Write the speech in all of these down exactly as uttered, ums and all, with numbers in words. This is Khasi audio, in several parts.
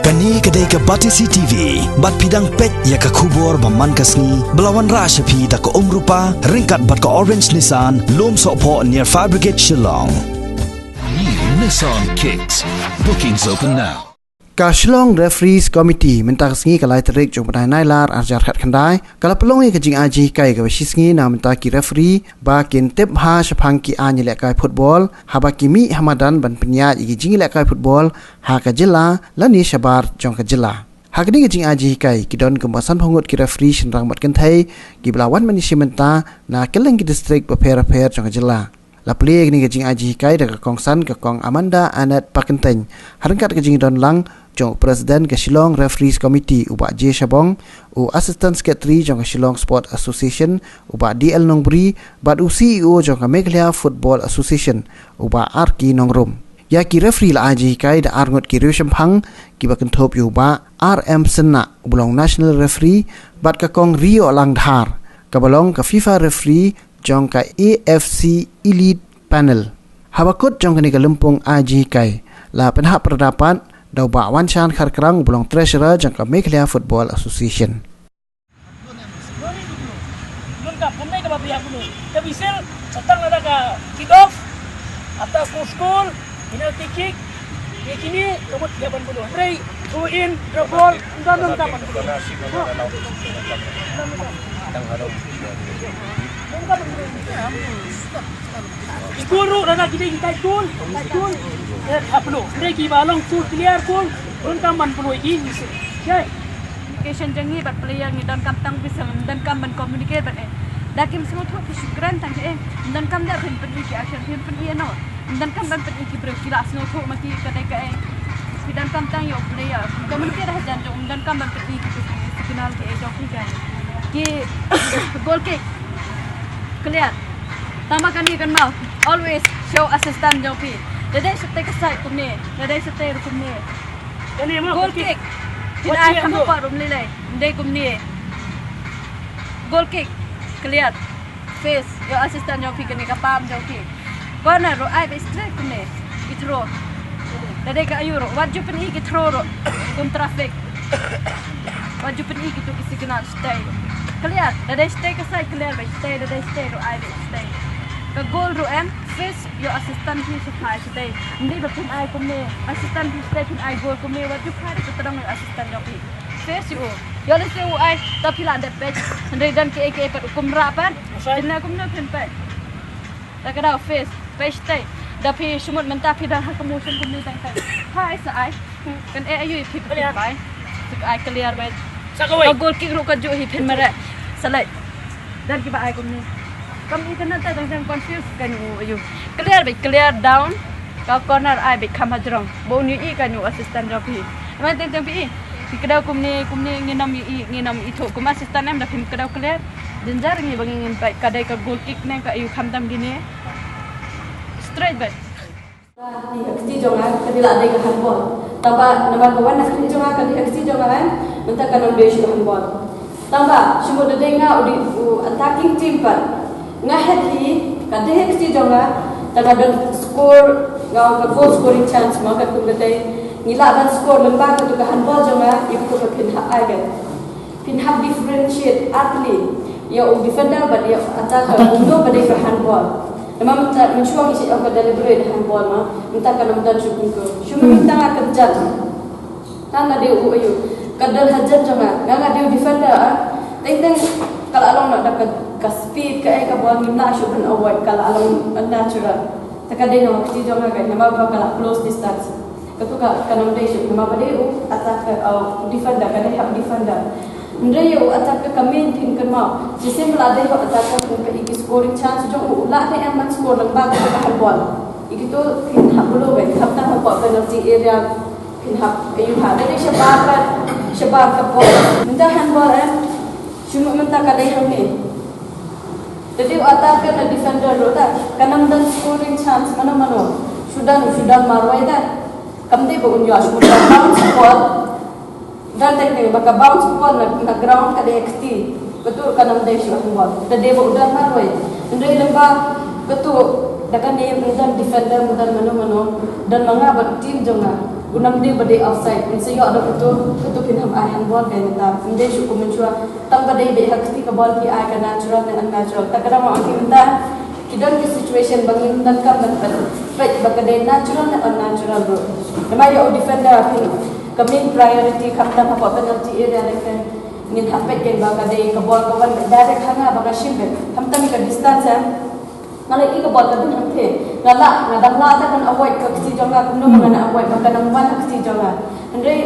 Kane ka dei ka Batesi T V, bad phi dang peit ïa ka khubor ba man ka sngi, ba la wanrah sha phi da ka Umrupa, ryngkat bad ka Orange Nissan, Lumsohphoh near Fire Brigade Shillong. New Nissan Kicks. Bookings open now. Ka Shillong Referees Committee mynta ka sngi ka lai tarik jong u bnai Nailar ar hajar khatkhyndai, ka la pynlong ïa ka jingai jinghikai kaba shisngi na bynta ki referee ba kin tip bha shaphang ki aiñ ïalehkai football, haba ki mih ha madan ban pynïaid ïa ki jingïalehkai football ha ka jylla lane shabar jong ka jylla. Ha kane ka jingai jinghikai ki don kumba sanphew ngut ki referee shynrang bad kynthei kiba la wan ban ïashim bynta na kylleng ki district bapher bapher jong ka jylla. La plie ïa kane ka jingai jinghikai da ka kongsan ka Kong Amanda Annette Pakyntein, ha ryngkat ka jingdon lang jong u President ka Shillong Referees Committee u Bah J Shabong, u Assistant Secretary jong ka Shillong Sport Association u Bah D L Nongbri, bad u C E O jong ka Meghalaya Football Association u Bah R K Nongrum. Ïa ki referee la ai jinghikai da ar ngut ki riewshemphang kiba kynthup ïa u Bah R M Synnah uba long National Referee, bad ka Kong Rioh Langdhar kaba long ka FIFA referee jong ka A F C Elite Panel. Haba kut jong kane ka lympung ai jinghikai la pynhap pyrda pat da u Bah Wanshan Kharkrang uba long Treasurer jong ka Meghalaya Football Association. Donkam, kam dei kaba phi hap buh. Ka whistle, sa tang lada ka kick off, ata ko score, penalty kick, ïa kine ka mut ïa ban buh. Hynrei throw in, drop ball, ym donkam ban buh. Ym donkam ban buh. Score ruh lada ki dei ki tight goal, tight goal, eh, hap buh. Hynrei kiba long full clear goal, donkam ban buh ïa ki whistle. Shai. Communication jong ngi bad player ngi donkam tang whistle, ym donkam ban communicate bad eh. Da kim sngewthuh ki shu kren tang eh, ym donkam da phin pyni ki action, phin pyni ano. Ym donkam ban pyni ki briew ki la sngewthuh ma ki ka dei kaei. Ki donkam tang ïa u player. Communicate hajan jong, ym donkam ban pyni ki signal kiei jong ki ka. Ki goal kick. Clear. Tang ba kane kynmaw. Always show assistant jong phi. Da dei shatei ka side kumne. Da dei shatei ruh kumne. Goal kick. Phin ai kham hapoh ruh ym lei lei. Ym dei kumne. Goal kick. Clear. Face. Ïa u assistant jong phi kane ka palm jong phi. Corner ruh ai beit straight kumne. Ki throw. Da dei ka aiu ruh. Wat ju pyni ki throw ruh. Kum traffic. Wat ju pyni kitu ki signal shatei. Clear. Da dei shatei ka side clear beit shatei. Da dei shatei ruh ai beit shatei. Ka goal ruh em. Face. Ïa u assistant phi sha phai shatei. Ym dei ba phin ai kumne. Assistant phi shatei phin ai goal kumne. Wat ju phai da ka tdong ïa u assistant jong phi. Face ïa u. Ïa lehse u ai ta phi la dep beit. Hynrei don kiei kiei pat u kum rah pat. Phin ai kumne phin peit. Da ka dei face. Peit shatei. Da phi shu mut mynta phi don ha ka motion kumne tang tang. Phai sa ai. Kan eh aiu ïa phi phi bai. Suk ai clear beit. Sa kawei. Ka goal kick ruh kajuh hi phin mareh. Sa leit. Dan kiba ai kumne. Kam i kane ta dang dang confuse kan u aiu. Clear beit clear down. Ka corner ai beit kham hajrong. Ba un ïohi kan u assistant jong phi. Emang teng teng phi i. Phi kdew kumne kumne ngin ym ïohi ngin ym ithuh kum assistant em da phim kdew clear. Danger ngi ba ngin peit ka dei ka goal kick ne ka aiu khamtam kine. Straight beit. Hi ha kti jong nga ka dei la dei ka handball. Tangba namar ka wan na kti jong nga ka dei ha kti jong nga em, mynta ka nang dei shu handball. Tangba shu mut da dei nga u dei u attacking team pat. Nga het hi ka dei ha kti jong nga, ta ka don score nga ka goal scoring chance ma ka kum ka dei. Ngi lah ban score lem ba ka tu ka handball jong nga ïa ka phin hap ai ka. Phin hap differentiate athlete. Ïa u defender bad ïa u attacker. Kumno ba dei ka handball. Namar mynta mynshuwa ngi shait ong ka deliberate handball ma. Mynta ka nam don shu kumto. Shu mynta nga kyrjan. Tang nga dei u aiu. Ka don hajan jong nga. Nga nga dei u defender ah. Teng teng ka la long na da ka, ka speed ka eh ka ball ngim lah shu ban avoid ka la long natural. Ta ka dei na kti jong nga ka namar ba ka la close distance. Katu ka, ka nam dei shu, namar ba dei u attacker, uh, defender, ka dei hap defender. Hynrei u attacker ka main phin kynmaw. Shisien ba la dei u attacker phin peit ïa ki scoring chance jong u, u lah ne em ban score lyngba ka handball. Ïa kitu phin hap bulu beit, hap tang hapoh penalty area phin hap ïa u ha. Dei dei shabar ka, shabar ka ball. Mynta handball em, shu mut mynta ka dei hangne. Dei dei u attacker ne defender ruh ta, ka nam don scoring chance mano mano. Shu don, shu don marwei ta. Kam dei ba un ïoh shu don bounce ball. Don teng teng ba ka bounce ball na, na ground ka dei kti. Katu ka nam dei shu handball. Dei dei ba u don marwei. Hynrei lem ba katu da kane don defender, don mano mano. Don ma nga bad team jong nga. Kumno dei ba dei offside, mynta ïoh da katu, katu phin hap ai handball ka mynta. Mynta shu kum mynshwa, tang ba dei beit ha kti ka ball ki ai ka natural ne unnatural. Ta ka dang ong ki mynta, ki don ki situation ba ngim donkam ban peit, peit ba ka dei natural ne unnatural ruh. Namar ïa u defender phin, ka main priority khamtam hapoh penalty area ne ka ngin hap peit kein ba ka dei ka ball ka wan direct ha nga ba nga shim beit. Khamtam ïa ka distance eh. Nga la i ka ball ka dang hangtei. Nga la, nga dang la ta kan avoid ka kti jong nga kumno ba ngan avoid ba ka nang wan ha kti jong nga. Hynrei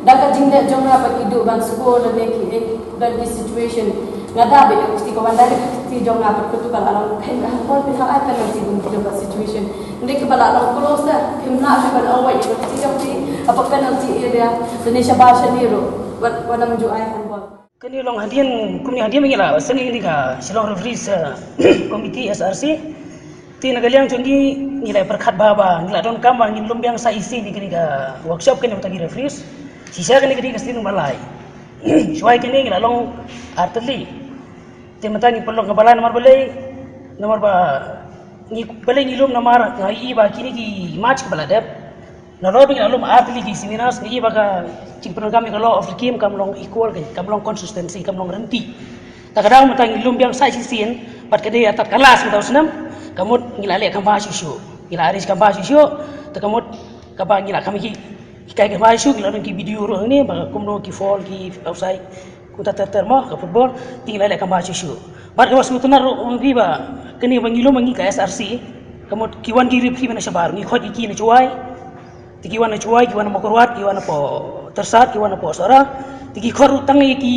da ka jingleh jong nga pat ki duh ban score lane ki eh, don ki situation. Nga da beit ka kti ka wan direct ha kti jong nga pat katu ka la long phin ka handball phin hap ai penalty kum ki jong ka situation. Hynrei kaba la long close ta, phim lah shuh ban avoid ka kti jong phi hapoh penalty area. Lane shabar shane ruh. Wat, wat nang ju ai handball. Kane long hadien, kumne hadien ba ngi la seng ïa kane ka Shillong Referees, eh, Committee, S R C. Te na ka liang jong ngi, ngi la pyrkhat bha ba ngi la donkam ba ngin lum biang sa shisien ïa kane ka workshop kane mynta ki referees. Shisha kane ka dei ka sien ba lai. Shuwa ïa kane ngi la long ar tylli. Te mynta ngi pynlong kaba lai namar balei, namar ba ngi, balei ngi lum namar nga i ba kine ki match kiba la dep. Nalor ba ngi la lum ar tylli ki seminars, nga i ba ka jingpyndonkam ïa ka law of the game kam long equal, kam long consistency, kam long ryntih. Ta ka daw mynta ngi lum biang sa shisien, bad ka dei artat ka last mynta u snem, ka mut ngi la leh kam bha shuh shuh. Ngi la arrange kam bha shuh shuh, ta ka mut kaba ngi la kham hikai kam bha shuh shuh, ngi la don ki video ruh hangne, ba kumno ki foul, ki offside, kumta ter ter mo, ka football, te ngi la leh kam bha shuh shuh. Bad kaba sngewtynnat ruh ong phi ba, kane ba ngi lum ma ngi ka S R C, ka mut ki wan ki referee na shabar, ngi khot ïa ki na Jowai, Te ki wan na Jowai, ki wan na Mawkyrwat, ki wan na poh Tyrsad, ki wan na poh Sohra. Te ki khot ruh tang ïa ki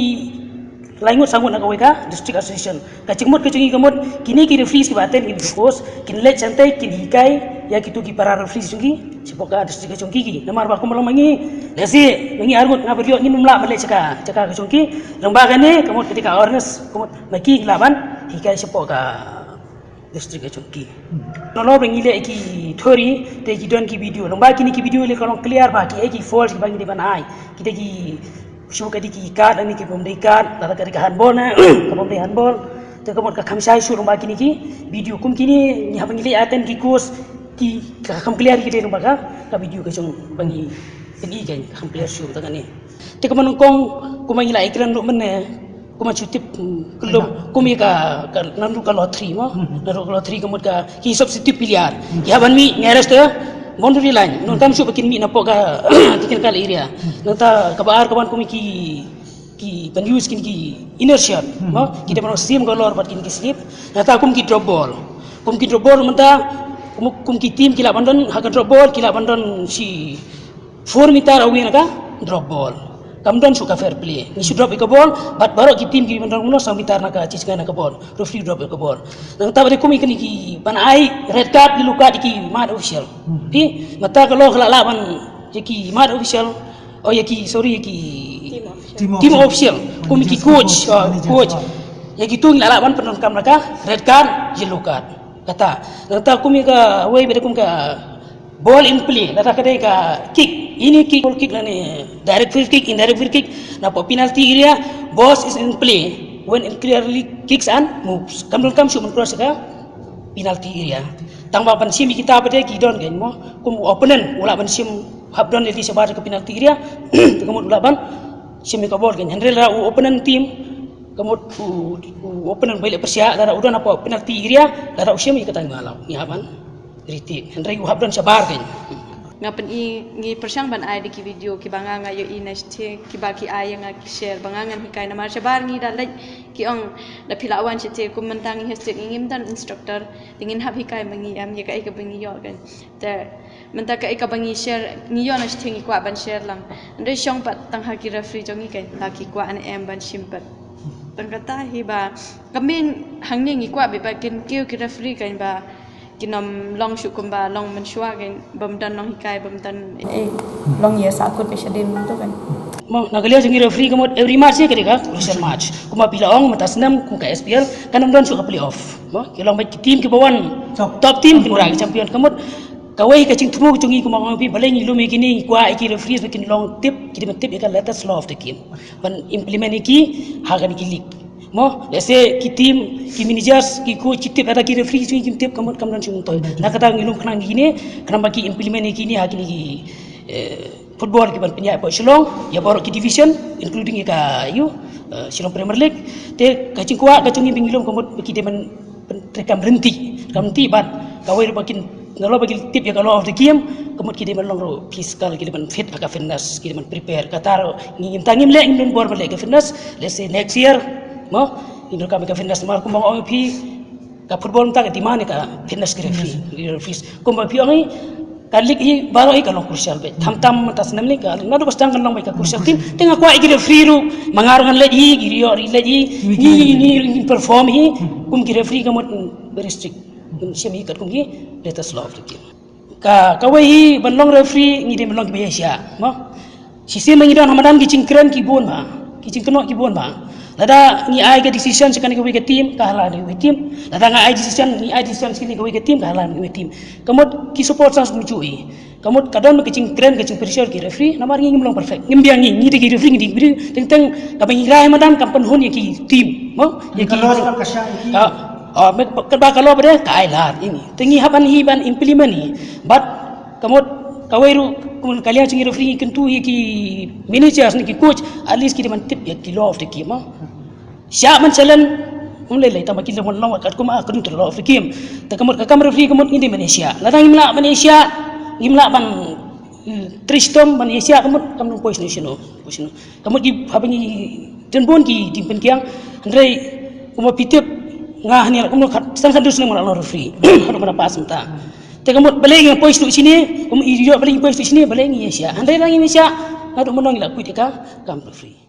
lai ngut saw ngut na kawei ka District Association. Ka jingmut ka jong ngi ka mut, kine ki referees kiba attend kine ki course, kin leit shantei, kin hikai ïa kito ki para referees jong ki shapoh ka district ka jong ki ki. Namar ba kumba long ma ngi, lehse ma ngi ar ngut, nga baroh ngim lah ban leit sha ka jaka ka jong ki. Lyngba kane ka mut ka dei ka awareness, ka mut ma ki ki lah ban hikai shapoh ka district ka jong ki. Nalor ba ngi leh ki theory, te ki don ki video. Lyngba kine ki video leh ka long clear ba kiei ki fouls kiba ngi dei ban ai. Kita ki shu ka dei ki card, ani ki bym dei card, lada ka dei ka handball ne ka bym dei handball. Te ka mut ka kham shai shuh lyngba kine ki video. Kum kine ngi haba ngi leit attend ki course, ki ka kham clear ki dei lyngba ka, ka video ka jong ba ngi, ka ngi ka kham clear shuh ta kane. Te kumba nyngkong, kumba ngi la ïakren ruh mynne, kumba shu tip, hmm, khlem, kum ïa ka, ka, naduh ka lottery mo, naduh ka lottery ka mut ka, ki substitute player. Ki hap ban mih nearest to boundary line, nangta kam shu ba kin mih napoh ka technical area. Nangta kaba ar ka ban kum ki, ki ban use kine ki inner shirt mo, ki dei ban sim ka lor bad kine ki slip. Nangta kum ki drop ball. Kum ki drop ball mynta, kum, kum ki team ki lah ban don ha ka drop ball, ki lah ban don shi four meter away na ka drop ball. Kam don shuh ka fair play. Ngi shu drop ïa ka ball, bad baroh ki team ki ban don kumno saw meter na ka jingïaseng na ka ball. Referee drop ïa ka ball. Nangta ba dei kum ïa kine ki ban ai red card, yellow card ïa ki mat official. Phi, mynta ka law ka la lah ban ïa ki mat official. Oh, ïa ki, sorry, ïa ki team official. Kum ïa ki coach, oh, coach. Ïa kito ngi la lah ban pyndonkam na ka red card, yellow card. Kata. Nangta kum ïa kawei ba dei kum ka ball in play, lada ka dei ka kick, any kick, goal kick lane direct free kick, indirect free kick, napoh penalty area, ball is in play when it clearly kicks and moves. Kam donkam shuh ban cross ka penalty area. Tang ba ban shim ïa kita pat de ki don kein mo, kum opponent u lah ban shim, hap don lane shabar ka penalty area, te ka mut u lah ban shim ïa ka ball kein. Hynrei lada u opponent team, ka mut u, u opponent ba ïaleh pyrshah, lada u don hapoh penalty area, lada u shim ïa kata ngi allow, ngi hap ban retake. Hynrei u hap don shabar kein. Nga pyni, ngi pyrshang ban ai da ki video kiba nga nga ïohi na shatei, kiba ki ai ïa nga ki share, ba nga ngan hikai namar shabar ngi da leit ki ong da phi la wan shatei, kum mynta ngi ha state ngi ngim don instructor, te ngin hap hikai ma ngi em ïa kaei kaba ngi ïoh kein. Te mynta kaei kaba ngi share, ngi ïoh na shatei ngi kwah ban share lang. Hynrei shong pat tang ha ki referee jong ngi kein, la ki kwah ne em ban shim pat. Tang kata hi ba ka main hangne ngi kwah beit ba kin kiew ki referee kein ba kin ym long shuh kumba long mynshuwa kein, bym don nonghikai, bym don. Eh, long ïa sahkut beit shadien mynta kein. Mo, na ka liang jong ngi referee ka mut every match ïa ka dei ka crucial match. Kumba phi la ong mynta snem kum ka S P L kan ym don shuh ka playoff. Mo, ki long beit ki team kiba wan top team kin wanrah ki champion. Ka mut kawei ka jingthmu jong ngi kumba ong phi, balei ngi lum ïa kine, ngi kwah ïa ki referees ba kin long tip, ki dei ban tip ïa ka letters law of the game. Ban implement ïa ki ha kane ki league. Mo, lehse ki team, ki managers, ki coach ki tip, lada ki referee jong ngi kim tip, ka mut kam don shuh myntoi. Na kata ngi lum khnang ïa kine, khnang ba ki implement ïa kine ha kine ki eh, football ki ban pynïaid hapoh Shillong, ïa baroh ki division, including ïa ka, ïa u, eh, Shillong Premier League. Te ka jingkwah ka jong ngi ba ngi lum ka mut ba ki dei ban pyn-, treikam ryntih, treikam ryntih bad kawei ruh ba kin, nalor ba kin tip ïa ka law of the game, ka mut ki dei ban long ruh physical, ki dei ban fit ha ka fitness, ki dei ban prepare. Kata ruh ngi, ngim tang ngim leh, ngim don bor ban leh ka fitness. Let's say next year, mo, ngin donkam ïa ka fitness, namar kumba nga ong ïa phi, ka football mynta ka demand ïa ka fitness ka referee, referees. Kumba phi ong hi, ka league hi baroh hi ka long crucial beit. Khamtam mynta snem ni ka, naduh ba sdang kan long beit ka crucial team. Te nga kwah ïa ki referee ruh, ma nga ruh ngan leit hi, ki Rio ruh leit hi, ngi, ngi, ngi, ngi perform hi kum ki referee, ka mut very strict. Ngin shim hi katkum ki latest law of the game. Ka, kawei hi ban long referee ngi dei ban long kiba ïaishah, mo. Shisien ma ngi don ha madan ki jingkren ki bun bha, ki jingkynnoh ki bun bha. Lada ngi ai ka decision sha kane kawei ka team, ka hala kawei ka team. Lada nga ai decision, ngi ai decision sha kane kawei ka team, ka hala kawei ka team. Ka mut ki support sa sum chui. Ka mut ka don ka jingkren, ka jingpressure ki referee, namar ngi ngim long perfect. Ngim biang ngi, ngi dei ki referee, ngi dei ki referee. Teng teng kaba ngi rai ha madan kam pynhun ïa ki team, mo. Ïa ki, ka law ka shah ïa ki. Ah, ah, me, ka ba ka law ba dei ka ai lad ïa ngi. Te ngi hap ban hi ban implement hi. Bad ka mut kawei ruh, kum ka liang jong ngi referee ngi kyntu ïa ki managers ne ki coach, at least ki dei ban tip ïa ki law of the game, mo. Shah ban challenge, um lei lei, tang ba ki long, long katkum, ah, katkum ka law of the game. Te ka mut ka kam referee ka mut ngi dei ban ïaishah. Lada ngim lah ban ïaishah, ngim lah ban, hmm, trei shitom ban ïaishah, ka mut kam long poi shano shano, poi shano. Ka mut ki, haba ngi don bun ki jingpynkiang, hynrei kumba phi tip, nga hangne kumno khat, san khatduh snem nga la long referee haduh mynta pass mynta. Te ka mut balei ngi poi shano shane, kumba i ïoh balei ngi poi shano shane, balei ngi ïaishah. Hynrei lada ngim ïaishah, naduh mynno ngi la quit ïa ka kam referee.